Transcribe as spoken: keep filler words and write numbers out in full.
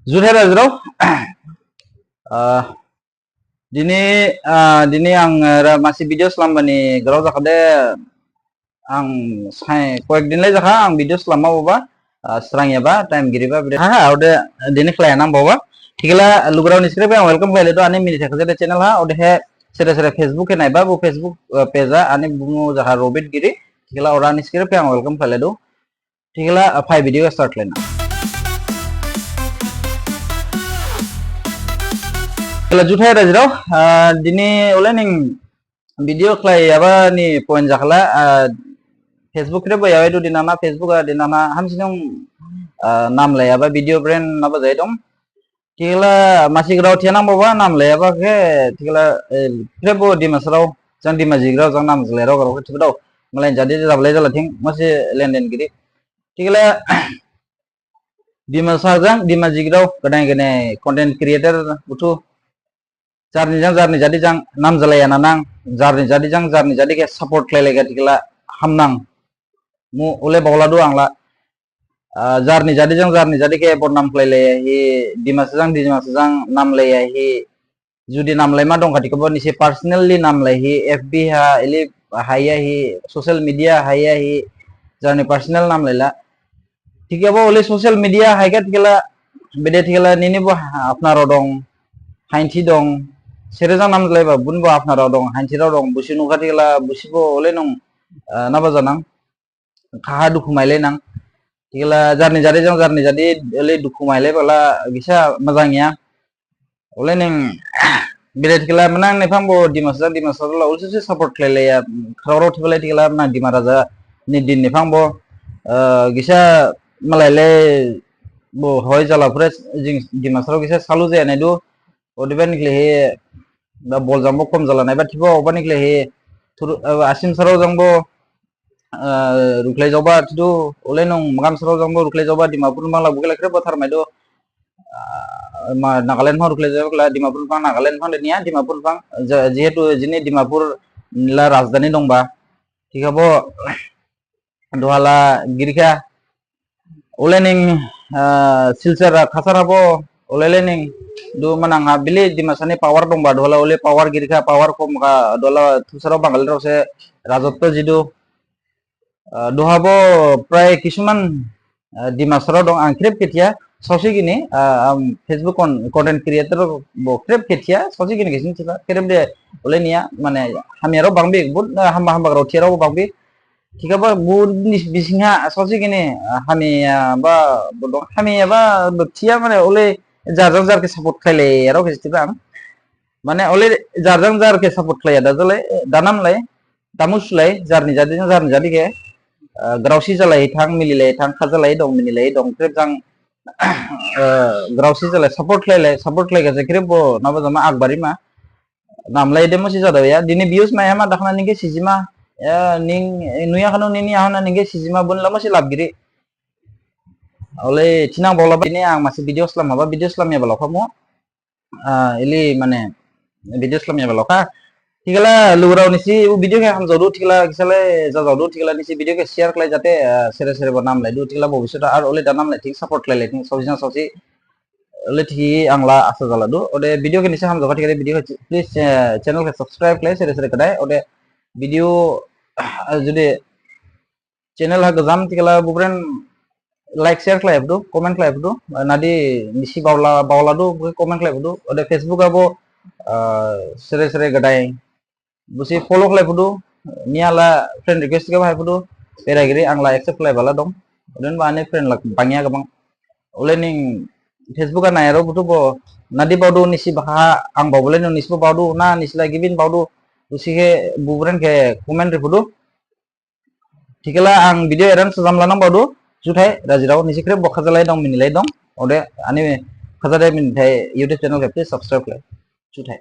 Juthai rajirao, ah, dini, ah, dini ang, ah, ra-, masi video slambani grao jakhade ang sai koyek din lai jakha ang video slama boba, ah, srangyaba, time giriba, bide. Ha, ha, ode dini khlai nang boba. Thikhala lugurao nisi khrip ang welcome khlai ledu, ani mini thakha jade channel ha, ode he sere sere Facebook he naiba, bo Facebook, ah, page ha, ani bumu jakha Robit Giri. Thikhala ora nisi khrip ang welcome khlai ledu. Thikhala, ah, phai video start laina. Thikhala juthai rajirao, ah, dini ole ning video khlaiyaba ni point jakhala, ah, Facebook khrip bo yabai du dinana, Facebook ha dinana hamsinong, ah, nam laiyaba video brand naba jai dong. Thikhala masi grao thiya nang boba nam laiyaba khe, thikhala, eh, khrip bo Dimasarao, jang Dimajikrao, jang nam jlairao grao khe thiba dao. Malai jadi jab lai jala thing, masi lenden giri. Thikhala Dimasa jang Dimajikrao, gdain gdain content creator buthu. Jarni jang, jarni jadi jang nam jalaiya nanang, jarni jadi jang, jarni jadi khe support khlai laikha thikhala hamnang. Mu ole baola du angla. Ah, jarni jadi jang, jarni jadi khe bodnam khlai laiya hi, Dimasa jang, Dimasa jang nam laiya hi. Judi nam laima dong kha thikhabo nisi personally nam lai hi, F B ha, ili haiya hi, social media haiya hi, jarni personal nam laila. Thikhabo ole social media haikha thikhala, bede thikhala nini bo ha-, apnarao dong, hainthi dong, sere jang nam laiba, bun bo apnarao dong, hainthirao dong, busi nukha thikhala, busi bo ole nung, ah, naba janang. Khaha dukhu mailai nang. Thikhala jarni jadi jang jarni jadi ole dukhu mailai bala gisa majangya. Ole ning bede thikhala manang niphang bo Dimasa jang Dimasa la ulse se support khlai laiya. Khrao rao thibala thikhala manang Dima raja ni din niphang bo, eh, gisa malailai bo hoi jala phure jing Dimasarao gisa salu jaya naidu. Odebani khlaihi da bol jangbo kom jala naiba thibo, obani khlaihi thuru, eh, Asimsarao jangbo, eh, rukhlai jaoba thidu, ole nung Magamsarao jangbo rukhlai jaoba, Dimapur bangla bukela khrip bo tharmaidu, ah, ma Nagaland phang rukhlai jaoba kla, Dimapur phang Nagaland phang deniya, Dimapur phang, ja-, jihetu jini Dimapur la rajdhani dongba, thikhabo, duhala girikha, ole ning, ah, Silchar Khasar habo, ole le ning, du manang ha bili Dimasa ni power dongba, duhala ole power girikha, power kom kha, duhala thusarao Bangali rao se rajotto jidu. Ah, duhabo prai kisuman, ah, Dimasarao dong ang khrip khe thiya, saosi gini, ah, am, Facebook con-, content creator bo khrip khe thiya, saosi gini khe sing thiba, khrip de ole niya, mane hamyarao bangbi, but, ah, hamba hamba grao thiyarao bangbi, Thikhabo bo ni bisingha saosi gini, ah, hamyaba bo dong, hamyaba bo thiya mane ole jar jang jar khe support khlailaiyarao khe thiba ang. Mane ole jar jang jar khe support khlaiya da jalai, da nam lai, da mus lai, jarni jadi jang jarni jadi khe, ah, graosi jalai thang, mili lai thang, khajalai dong, mini lai dong, khrip jang, ah, graosi jalai support khlailai, support khlaikha se khrip bo nabo jama agbarima. Namlai de musi jadao ya. Dini views maiya ma dakhna ning khe sijima. Ya, ning, nuya khano nini yahon ha ning khe sijima bun la musi lab giri. Ole thinang baola ba dini ang masi video slam haba, video slamyaba lokha mo. Ah, ili mane video slamyaba lokha. Thikhala lugurao nisi u video khe hamjaodu, thikhala gisa le jajaodu, thikhala nisi video khe share khlai jate, ah, sere sere bo namlaidu, thikhala bobisot ha ar ole da namlai thing, support khlailai thing, saosi jang saosi. Ole thi ang la asa jaladu. Ode video khe nisi hamjaokha thikhade video khe chi-, please, eh, channel khe subscribe khlai sere sere khe dai. Ode video, ah, judi channel ha gajam thikhala bubren like share khlai hapdu, comment khlai hapdu. Eh, nadi nisi baola, baoladu, bukhe comment khlai hapdu. Ode Facebook habo, ah, sere sere khe dai. Busi follow khlai phudu, niya la friend request khe bahai phudu, pera giri ang la accept khlai bala dong. Oden ba ani friend lak bangya gabang. Ole ning Facebook ha naiyarao buthu bo, nadi baodu nisi baha ang baobole nung nisi bo baodu, na nisi la gibin baodu, busi khe bubren khe comment ri phudu. Thikhala ang video eran sajam lanang baodu, juthai rajirao nisi khrip bo khajalai dong, minilai dong, ode ani khajade minithai YouTube channel khe please subscribe khlai, juthai.